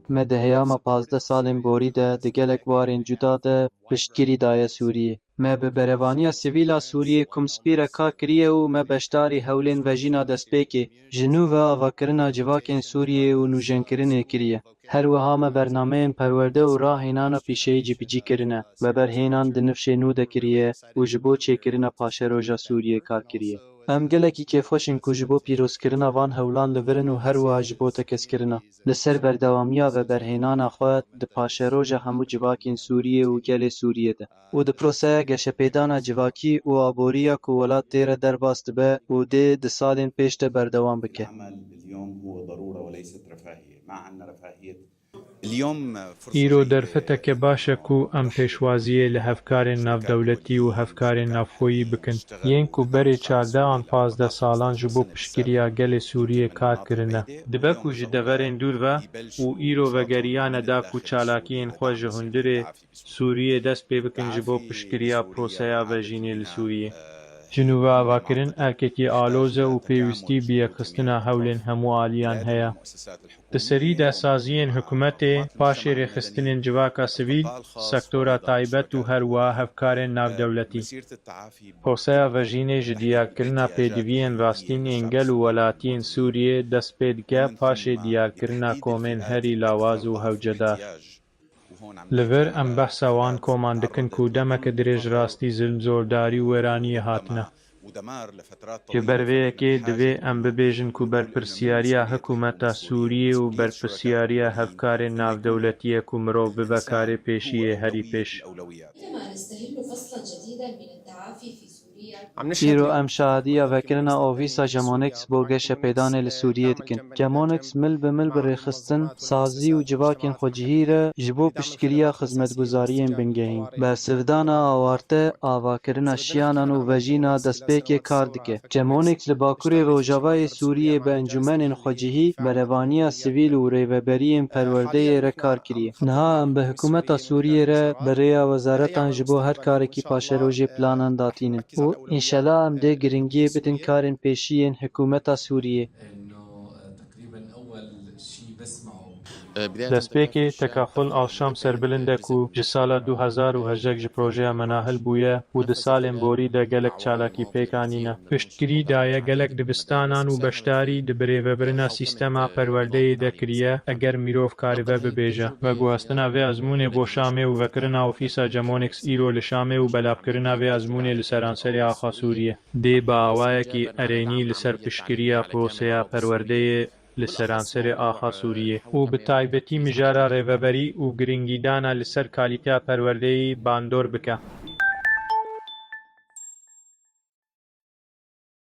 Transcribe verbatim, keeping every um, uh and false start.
Me di heyama pazdeh salên borî de di gelek warên cuda de piştgirî daye Sûriyê. Me bi berevaniya sivîl a Sûriyê Kumspî re kar kiriye û me beşdarî hewlên vejîna destpêkê, ji nû ve avakirina civakên Sûriyê û nûjenkirinê kiriye. Her wiha me bernameyên perwerde û rahênana pîşeyî cîbicî kirine. Weberhênan di nifşê nû de kiriye û ji bo çêkirina paşeroja Sûriyê kar kiriye. Em gelekî kêfxweş in ku ji bo pîrozkirina van hewlan li vir in û her wiha ji bo tekezkirina li ser berdewamiya veberhênana xwe di paşeroja hemû civakên Sûriyê û gelê Sûriyê de û di proseya geşepêdana civakî û aboriya ku welat tê re derbas dibe û dê di salên pêş de berdewam bike. العمل اليوم هو ضرورة وليست رفاهية. ما عندنا رفاهية. اليوم فرصة Îro جيدة. derfeteke baş e ku em pêşwaziyê li hevkarên navdewletî û hevkarên navxweyî bikin, yên ku berê çardeh an pazdeh salan ji bo piştgiriya gelê Sûriyê kar kirine. Dibe ku ji deverên dûr ve û îro vegeriyane da ku çalakiyên xwe ji hundirê Sûriyê dest pê bikin ji bo piştgiriya proseya vejînê li Sûriyê. Ji nû ve avakirin erkekî aloz e û pêwîstî bi yekxistina hewlên hemû aliyan heye. Di serî de saziyên hikûmetê, paşê rêxistinên civaka sivîl, sektora taybet û her wiha hevkarên navdewletî. Proseya vejînê ji diyarkirina pêdiviyên rastîn ên gel û welatiyên Sûriyê dest pê dike, paşê diyarkirina komên herî lawaz û hewcedar. Li vir em behsa wan koman dikin ku demeke dirêj rastî zilm, zordarî û wêraniyê hatine. Ji ber vê yekê divê em bibêjin ku berpirsiyariya hikûmeta Sûriyê û berpirsiyariya hevkarên navdewletî ye ku mirov bibe karê pêşiyê herî pêş. كما نستهل فصلا جديدا من التعافي في سوريا. Îro em şahidiya vekirina ofîsa Gemonex bo geşepêdanê li Sûriyê dikin. Gemonex mil bi mil bi rêxistin, sazî û civakên xwecihî re ji bo piştgiriya xizmetguzariyên bingehîn, bersivdana awarte, avakirina şiyanan û vejîna destpêkê kar dike. Gemonex li Bakurê Rojavayê Sûriyê bi encûmenên xwecihî, berevaniya sivîl û rêveberiyên perwerdeyê re kar kiriye. Niha em bi hikûmeta Sûriyê re bi rêya wezaretan ji bo her karekî paşerojê planan datînin û înşela em dê giringiyê bidin karên pêşî yên hikûmeta Sûriyê. Destpêkê Tekaxul Alşam Serbilind e ku ji sala du hezar û hejdeh ji projeya Menahil bûye û di salên borî de gelek çalakî pêk anîne. Piştgirî daye gelek dibistanan û beşdarî di birêvebirina sîstema perwerdeyê de kiriye, eger mirov karibe bibêje. Veguhastina vê ezmûnê bo Şamê û vekirina ofîsa Gemonex îro li Şamê û belavkirina vê ezmûnê li seranserê axa Sûriyê dê bi awayekî erênî li ser piştgiriya proseya perwerdeyê li seranserê axa Sûriyê û bi taybetî mijara rêveberî û giringîdana li ser kalîteya perwerdeyî bandor bike.